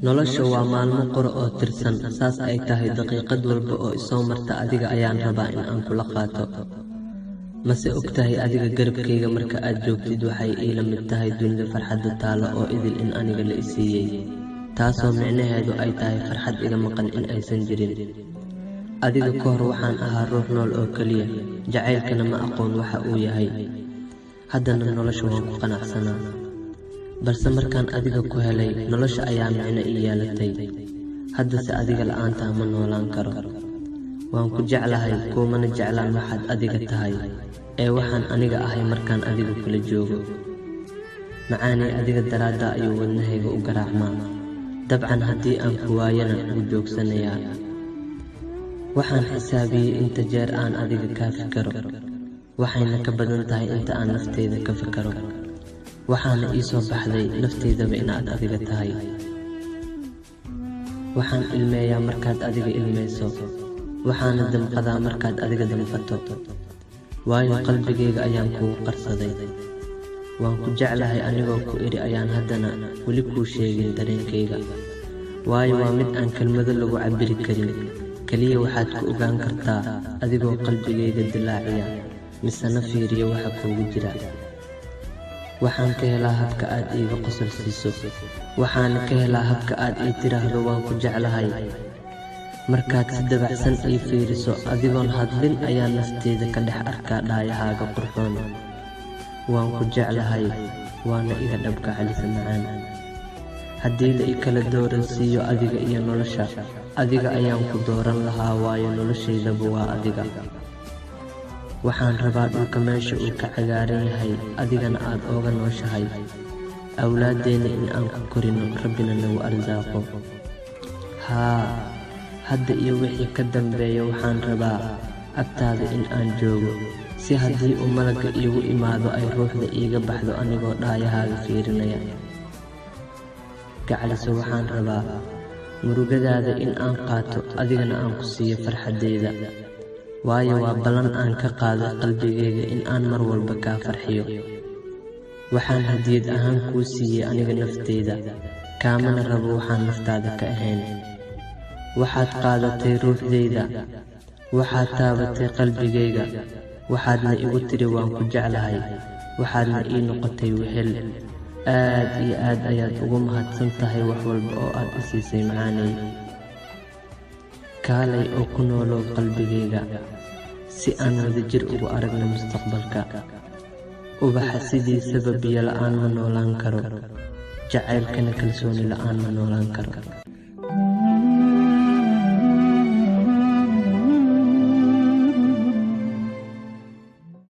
Nolosha waa maalmo qura oo tirsan, saas ay tahay daqiiqad walba oo isoo marta adiga ayaan rabaa in aan kula qaato. Mase ogtahay, adiga garabkayga marka aad joogtid waxay iila mid tahay dunida farxadda taalla oo idil in aniga la isiiyey, taasoo micnaheedu ay tahay farxad iga maqan in aysan jirin. Adiga ka hor waxaan ahaa ruux nool oo keliya, jacaylkana ma aqoon waxa uu yahay. Haddana nolosha waan ku qanacsanaa. Balse markaan adiga ku helay, nolosha ayaa micno ii yeelatay. Haddase adiga la'aantaa ma noolaan karo. Waan ku jeclahay, kuumana jeclaan waxaad adiga tahay, ee waxaan aniga ahay markaan adiga kula joogo. Macaanay, adiga daraaddaa ayuu wadnahayga u garaacmaa. Dabcan haddii aan ku waayana wuu joogsanayaa. Waxaan xisaabiyey inta jeer aan adiga kaa fikaro, waxayna ka badan tahay inta aan nafteyda ka fikaro. Waxaana ii soo baxday nafteydaba inaad adiga tahay. Waxaan ilmeeyaa markaad adiga ilmeyso, waxaana damqadaa markaad adiga damqato, waayo qalbigayga ayaan kugu qarsaday. Waan ku jeclahay anigoo ku idhi ayaan haddana weli kuu sheegin dareenkayga, waayo waa mid aan kelmado lagu cabbiri karin. Keliya waxaad ku ogaan kartaa adigoo qalbigayga dilaaciya, misena fiiriya waxa kuugu jira. Waxaan ka helaa habka aad iiga qosol siiso, waxaana ka helaa habka aad ii tiraahdo waan ku jeclahay. Markaad si dabacsan ii fiiriso adigoon hadlin ayaan nafteyda ka dhex arkaa dhaayahaaga qurxoon. Waan ku jeclahay, waana iga dhab, gacalisa macaan. Haddii la i kala dooransiiyo adiga iyo nolosha, adiga ayaan ku dooran lahaa, waayo noloshaydaba waa adiga. Waxaan rabaa dhulka meesha uu ka cagaaran yahay adigana aad ooga nooshahay. Awlaaddeenna in aan ku korino, Rabbina nagu arsaaqo. Haa, hadda iyo wixii ka dambeeya waxaan rabaa agtaada in aan joogo, si haddii uu malagga iigu imaado ay ruuxda iiga baxdo anigoo dhaayahaaga fiirinaya. Gacaliso, waxaan rabaa murugadaada in aan qaato, adigana aan ku siiyo farxaddeyda, waayo waa ballan aan ka qaaday qalbigayga in aan mar walba kaa farxiyo. Waxaan hadiyad ahaan kuu siiyey aniga nafteyda, kaamana rabo waxaan naftaada ka ahayn. Waxaad qaadatay ruuxdayda, waxaad taabatay qalbigayga, waxaadna igu tidhi waan ku jeclahay, waxaadna ii noqotay wehel. Aad iyo aad ayaad ugu mahadsan tahay wax walba oo aad i siisay, macaaney. Kaalay oo ku noolow qalbigayga, si aan wadajir ugu aragno mustaqbalka. Ubaxa sidiisaba biyo la'aan ma noolaan karo, jacaylkana kalsooni la'aan ma noolaan karo.